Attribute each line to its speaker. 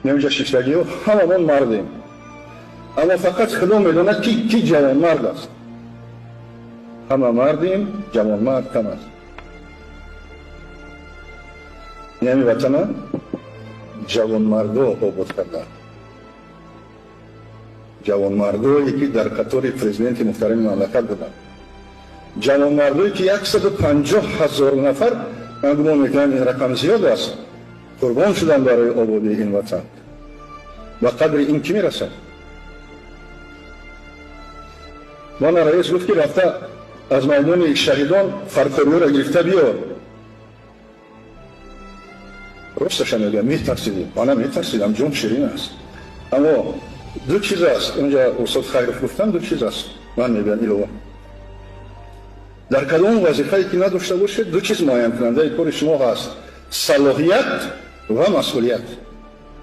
Speaker 1: Инҷа шиштагиҳо ҳамамон мардем, аммо фақат Худо медонад, ки ҷавонмард аст. Ҳама мардем, ҷавонмард кам аст. Ин ватана ҷавонмардо обод карданд, ҷавонмардое ки дар қатори президенти муҳтарами мамлакат буданд, ҷавонмардое ки 150 000 нафар, ман гумон мекунам, ин рақам зиёд аст, қурбон шуданд барои ободии ин ватан. Ба қадри ин кӣ мерасад? Мана раис гуфт, ки рафта аз майдони шаҳидон фарқориёро гирифта биёр. Росташа мегӯям, метарсидем, мана метарсидам, ҷон ширин аст. Аммо ду чиз аст унҷа, устод Хайров гуфтан, ду чиз аст. Ман мегӯям илова: дар кадом вазифае ки надошта бошед, ду чиз муайянкунандаи кори шумо ҳаст: салоҳият ва масъулият.